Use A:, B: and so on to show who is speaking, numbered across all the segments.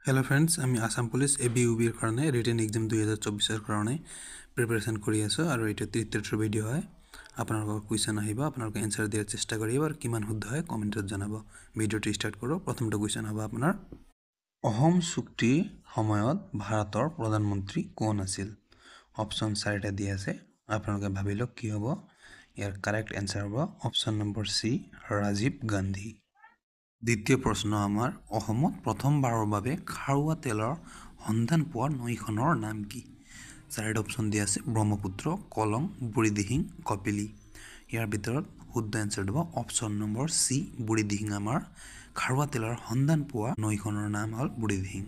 A: Hello' friends, আমি Assam police A B, U বিৰ কাৰণে ৰিটেন এক্সাম 2024ৰ কাৰণে প্ৰিপেৰেশ্যন কৰি আছোঁ আৰু এইটো তৃতীয়টো ভিডিঅ' হয়। আপোনালোকৰ কুৱেশ্যন আহিব, আপোনালোকে এনচাৰ দিয়াৰ চেষ্টা কৰিব আৰু কিমান শুদ্ধ হয় কমেণ্টত জনাব। ভিডিঅ'টো ষ্টাৰ্ট কৰোঁ। প্ৰথমটো কুৱেশ্যন হ'ব আপোনাৰ, অসম চুক্তিৰ সময়ত ভাৰতৰ প্ৰধানমন্ত্ৰী কোন আছিল? অপশ্যন চাৰিটা দি আছে, আপোনালোকে ভাবি লওক কি হ'ব। ইয়াৰ কাৰেক্ট এনচাৰ হ'ব option number C, Rajiv Gandhi. দ্বিতীয় প্ৰশ্ন আমাৰ, অসমত প্ৰথমবাৰৰ বাবে খাৰুৱা তেলৰ সন্ধান পোৱা নৈখনৰ নাম কি? চাৰিটা অপশ্যন দিয়া আছে, ব্ৰহ্মপুত্ৰ, কলং, বুঢ়ীদিহিং, কপিলী। ইয়াৰ ভিতৰত শুদ্ধ এনচাৰটো হ'ব অপশ্যন নম্বৰ চি, বুঢ়ীদিহিং। আমাৰ খাৰুৱা তেলৰ সন্ধান পোৱা নৈখনৰ নাম হ'ল বুঢ়ীদিহিং।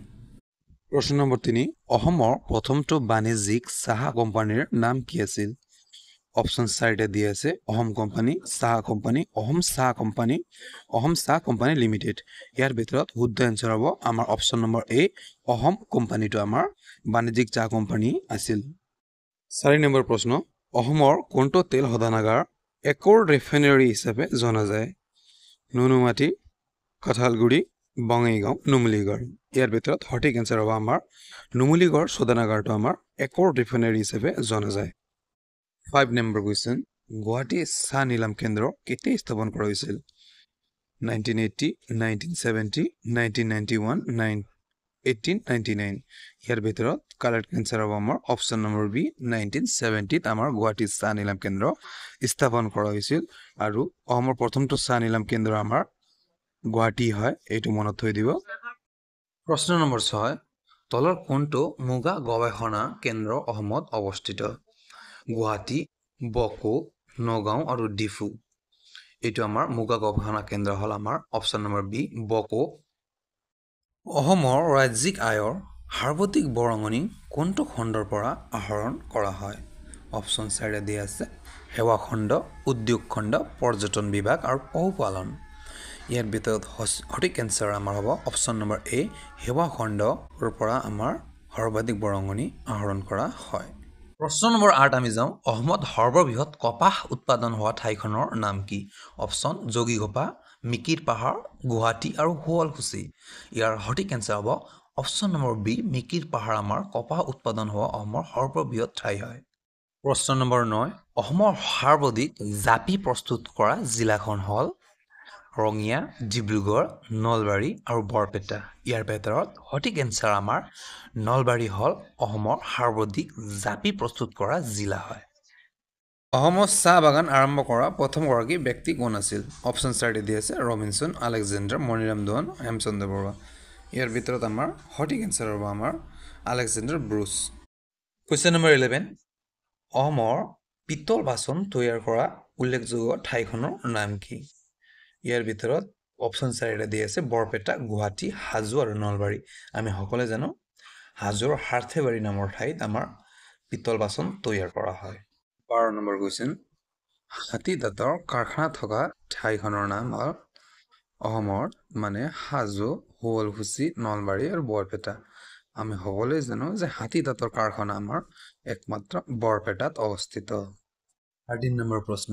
A: প্ৰশ্ন নম্বৰ 3, অসমৰ প্ৰথমটো বাণিজ্যিক চাহ কোম্পানীৰ নাম কি আছিল? অপশ্যন চাৰিটা দিয়া আছে, অসম কোম্পানী, চাহ কোম্পানী, অসম চাহ কোম্পানী, অসম চাহ কোম্পানী লিমিটেড। ইয়াৰ ভিতৰত শুদ্ধ এনচাৰ হ'ব আমাৰ অপশ্যন নম্বৰ এ, অসম কোম্পানীটো আমাৰ বাণিজ্যিক চাহ কোম্পানী আছিল। 4 নম্বৰ প্ৰশ্ন, অসমৰ কোনটো তেল শোধনাগাৰ একৰ ৰিফাইনেৰী হিচাপে জনা যায়? নুনুমাটি, কঁঠালগুৰি, বঙাইগাঁও, নুমলীগড়। ইয়াৰ ভিতৰত সঠিক এনচাৰ হ'ব আমাৰ নুমলীগড় শোধনাগাৰটো আমাৰ একৰ ৰিফাইনেৰী হিচাপে জনা যায়। 5 নম্বৰ কুৱেশ্যন, গুৱাহাটী চাহ নিলাম কেন্দ্ৰ কেতিয়া স্থাপন কৰা হৈছিল? 1980, 1970, 1991, 1899। ইয়াৰ ভিতৰত কাৰেক্ট এনচাৰ হ'ব আমাৰ অপশ্যন নম্বৰ বি, 1970ত আমাৰ গুৱাহাটী চাহ নিলাম কেন্দ্ৰ স্থাপন কৰা হৈছিল আৰু অসমৰ প্ৰথমটো চাহ নিলাম কেন্দ্ৰ আমাৰ গুৱাহাটী হয়, এইটো মনত থৈ দিব। প্ৰশ্ন নম্বৰ 6, তলৰ কোনটো মুগা গৱেষণা কেন্দ্ৰ অসমত অৱস্থিত? গুৱাহাটী, বকো, নগাঁও আৰু ডিফু। এইটো আমাৰ মুগা গৱেষণা কেন্দ্ৰ হ'ল আমাৰ অপশ্যন নম্বৰ বি, বকো। অসমৰ ৰাজ্যিক আয়ৰ সৰ্বাধিক বৰঙণি কোনটো খণ্ডৰ পৰা আহৰণ কৰা হয়? অপশ্যন চাৰিটা দিয়া আছে, সেৱা খণ্ড, উদ্যোগ খণ্ড, পৰ্যটন বিভাগ আৰু পশুপালন। ইয়াৰ ভিতৰত সঠিক এনচাৰ আমাৰ হ'ব অপশ্যন নম্বৰ এ, সেৱা খণ্ডৰ পৰা আমাৰ সৰ্বাধিক বৰঙণি আহৰণ কৰা হয়। প্ৰশ্ন নম্বৰ 8 আমি যাওঁ, অসমত সৰ্ববৃহৎ কপাহ উৎপাদন হোৱা ঠাইখনৰ নাম কি? অপশ্যন যোগীঘোপা, মিকিৰ পাহাৰ, গুৱাহাটী আৰু শুৱালকুছি। ইয়াৰ সঠিক এনচাৰ হ'ব অপশ্যন নম্বৰ বি, মিকিৰ পাহাৰ আমাৰ কপাহ উৎপাদন হোৱা অসমৰ সৰ্ববৃহৎ ঠাই হয়। প্ৰশ্ন নম্বৰ 9, অসমৰ সৰ্বাধিক জাপি প্ৰস্তুত কৰা জিলাখন হ'ল? ৰঙিয়া, ডিব্ৰুগড়, নলবাৰী আৰু বৰপেটা। ইয়াৰ ভিতৰত সঠিক এনচাৰ আমাৰ নলবাৰী হ'ল অসমৰ সৰ্বাধিক জাপি প্ৰস্তুত কৰা জিলা হয়। অসমত চাহ বাগান আৰম্ভ কৰা প্ৰথমগৰাকী ব্যক্তি কোন আছিল? অপশ্যন চাৰিটা দি আছে, ৰবিনচন, আলেকজেণ্ডাৰ, মণিৰাম দেৱান, হেমচন্দ্ৰ বৰুৱা। ইয়াৰ ভিতৰত আমাৰ সঠিক এনচাৰ হ'ব আমাৰ আলেকজেণ্ডাৰ ব্ৰুচ। কুৱেশ্যন নম্বৰ 11, অসমৰ পিতল বাচন তৈয়াৰ কৰা উল্লেখযোগ্য ঠাইখনৰ নাম কি? ইয়াৰ ভিতৰত অপশ্যন চাৰিটা দি আছে, বৰপেটা, গুৱাহাটী, হাজো আৰু নলবাৰী। আমি সকলোৱে জানো হাজোৰ হাৰ্থেবাৰী নামৰ ঠাইত আমাৰ পিতল বাচন তৈয়াৰ কৰা হয়। 12 নম্বৰ কুৱেশ্যন, হাতী দাঁতৰ কাৰখানা থকা ঠাইখনৰ নাম হ'ল? অসমৰ মানে হাজো, শুৱালকুছি, নলবাৰী আৰু বৰপেটা। আমি সকলোৱে জানো যে হাতী দাঁতৰ কাৰখানা আমাৰ একমাত্ৰ বৰপেটাত অৱস্থিত। 13 নম্বৰ প্ৰশ্ন,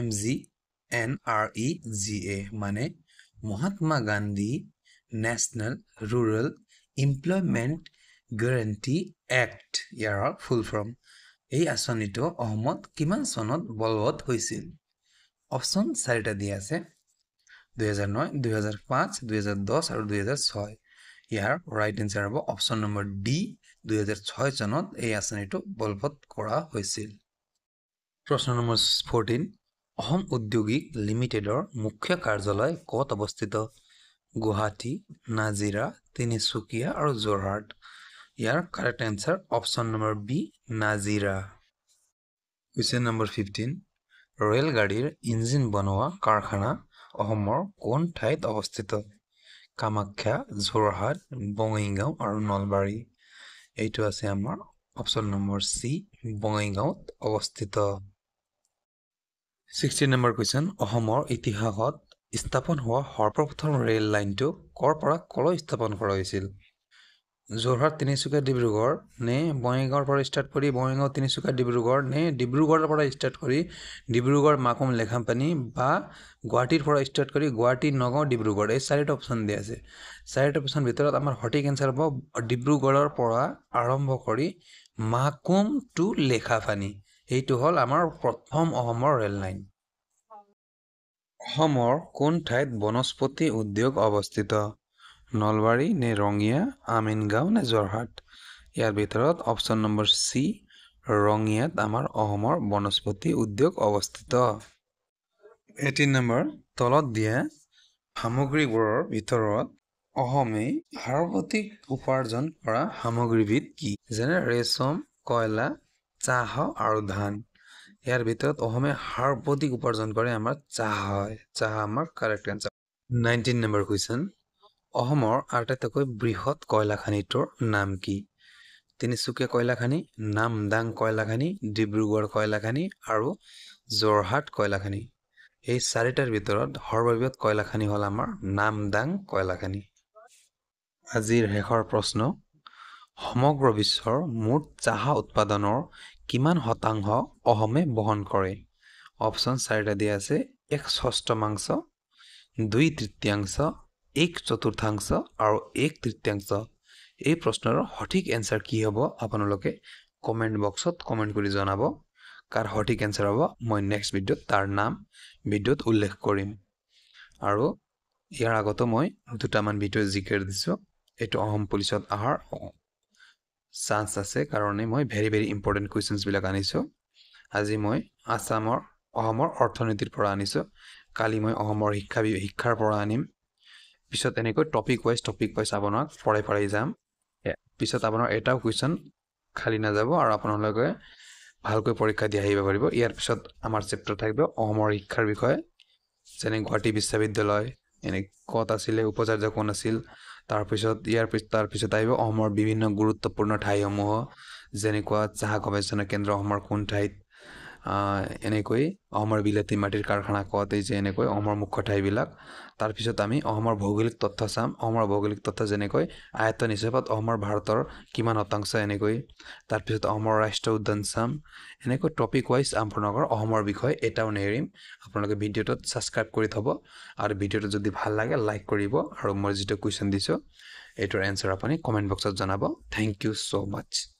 A: MGNREGA মানে Mahatma Gandhi national rural employment guarantee act ইয়াৰ ফুল ফৰ্ম। এই আঁচনিটো অসমত কিমান চনত বলবৎ হৈছিল? অপশ্যন চাৰিটা দিয়া আছে, 2009, 2005, 2010 আৰু 2006। ইয়াৰ ৰাইট এনচাৰ হ'ব অপশ্যন নম্বৰ ডি, 2006 চনত এই আঁচনিটো বলবৎ কৰা হৈছিল। প্ৰশ্ন নম্বৰ 14, অসম ঔদ্যোগিক লিমিটেডৰ মুখ্য কাৰ্যালয় ক'ত অৱস্থিত? গুৱাহাটী, নাজিৰা, তিনিচুকীয়া আৰু যোৰহাট। ইয়াৰ correct answer option number B, Nazira. Question number 15, ৰেলগাড়ীৰ engine বনোৱা কাৰখানা অসমৰ কোন ঠাইত অৱস্থিত? কামাখ্যা, যোৰহাট, বঙাইগাঁও আৰু নলবাৰী। এইটো আছে আমাৰ অপশ্যন নম্বৰ চি, বঙাইগাঁৱত অৱস্থিত। 16 নম্বৰ কুৱেশ্যন, অসমৰ ইতিহাসত স্থাপন হোৱা সৰ্বপ্ৰথম ৰেল লাইনটো ক'ৰ পৰা ক'লৈ স্থাপন কৰা হৈছিল? যোৰহাট, তিনিচুকীয়া, ডিব্ৰুগড় নে বঙাইগাঁৱৰ পৰা ষ্টাৰ্ট কৰি বঙাইগাঁও, তিনিচুকীয়া, ডিব্ৰুগড় নে ডিব্ৰুগড়ৰ পৰা ষ্টাৰ্ট কৰি ডিব্ৰুগড়, মাকুম, লেখাপানী বা গুৱাহাটীৰ পৰা ষ্টাৰ্ট কৰি গুৱাহাটী, নগাঁও, ডিব্ৰুগড়। এই চাৰিটা অপশ্যন দিয়া আছে। চাৰিটা অপশ্যন ভিতৰত আমাৰ সঠিক এনচাৰ হ'ব ডিব্ৰুগড়ৰ পৰা আৰম্ভ কৰি মাকুম টু লেখাপানী। এইটো হ'ল আমাৰ প্ৰথম অসমৰ ৰেল লাইন। অসমৰ কোন ঠাইত বনস্পতি উদ্যোগ অৱস্থিত? নলবাৰী নে ৰঙিয়া, আমিনগাঁও নে যোৰহাট? ইয়াৰ ভিতৰত অপশ্যন নম্বৰ চি, ৰঙিয়াত আমাৰ অসমৰ বনস্পতি উদ্যোগ অৱস্থিত। 18 নম্বৰ, তলত দিয়া সামগ্ৰীবোৰৰ ভিতৰত অসমে সৰ্বাধিক উপাৰ্জন কৰা সামগ্ৰীবিধ কি? যেনে ৰেচম, কয়লা, চাহ আৰু ধান। ইয়াৰ ভিতৰত অসমে সৰ্বাধিক উপাৰ্জন কৰে আমাৰ চাহ হয়। চাহ আমাৰ কাৰেক্ট এনচাৰ। 19 নম্বৰ কুৱেশ্যন, অসমৰ আটাইতকৈ বৃহৎ কয়লা খনিটোৰ নাম কি? তিনিচুকীয়া কয়লা খনি, নামদাং কয়লা খনি, ডিব্ৰুগড় কয়লা খনি আৰু যোৰহাট কয়লা খনি। এই চাৰিটাৰ ভিতৰত সৰ্ববৃহৎ কয়লা খনি হ'ল আমাৰ নামদাং কয়লা খনি। আজিৰ শেষৰ প্ৰশ্ন, সমগ্ৰ বিশ্বৰ মুঠ চাহ উৎপাদনৰ কিমান শতাংশ অসমে বহন কৰে? অপশ্যন চাৰিটা দিয়া আছে, 1/6, 2/3, 1/4 আৰু 1/3। এই প্ৰশ্নৰ সঠিক এনচাৰ কি হ'ব আপোনালোকে কমেণ্ট বক্সত কমেণ্ট কৰি জনাব। কাৰ সঠিক এনচাৰ হ'ব মই নেক্সট ভিডিঅ'ত তাৰ নাম ভিডিঅ'ত উল্লেখ কৰিম। আৰু ইয়াৰ আগতো মই দুটামান ভিডিঅ' জিকেৰ দিছোঁ। এইটো অসম পুলিচত অহাৰ চান্স আছে কাৰণে মই ভেৰি ভেৰি ইম্পৰ্টেণ্ট কুৱেশ্যনছবিলাক আনিছোঁ। আজি মই অসমৰ অৰ্থনীতিৰ পৰা আনিছোঁ, কালি মই অসমৰ শিক্ষাৰ পৰা আনিম। পিছত এনেকৈ টপিক ৱাইজ আপোনাক পঢ়াই পঢ়াই যাম। পিছত আপোনাৰ এটাও কুৱেশ্যন খালী নাযাব আৰু আপোনালোকে ভালকৈ পৰীক্ষা দি আহিব পাৰিব। ইয়াৰ পিছত আমাৰ চেপ্টাৰ থাকিব অসমৰ শিক্ষাৰ বিষয়ে, যেনে গুৱাহাটী বিশ্ববিদ্যালয় এনে ক'ত আছিলে, উপাচাৰ্য কোন আছিল। তাৰপিছত তাৰপিছত আহিব অসমৰ বিভিন্ন গুৰুত্বপূৰ্ণ ঠাইসমূহ, যেনেকুৱা চাহ গৱেষণা কেন্দ্ৰ অসমৰ কোন ঠাইত, এনেকৈ অসমৰ বিলাতী মাটিৰ কাৰখানা ক'ত, এই যে এনেকৈ অসমৰ মুখ্য ঠাইবিলাক। তাৰপিছত আমি অসমৰ ভৌগোলিক তথ্য চাম। অসমৰ ভৌগোলিক তথ্য যেনেকৈ আয়তন হিচাপত অসমৰ ভাৰতৰ কিমান শতাংশ, এনেকৈ। তাৰপিছত অসমৰ ৰাষ্ট্ৰীয় উদ্যান চাম। এনেকৈ টপিক ৱাইজ আপোনালোকৰ অসমৰ বিষয়ে এটাও নেৰিম। আপোনালোকে ভিডিঅ'টোত ছাবস্ক্ৰাইব কৰি থ'ব আৰু ভিডিঅ'টো যদি ভাল লাগে লাইক কৰিব আৰু মই যিটো কুৱেশ্যন দিছোঁ এইটোৰ এনচাৰ আপুনি কমেণ্ট বক্সত জনাব। Thank you so much.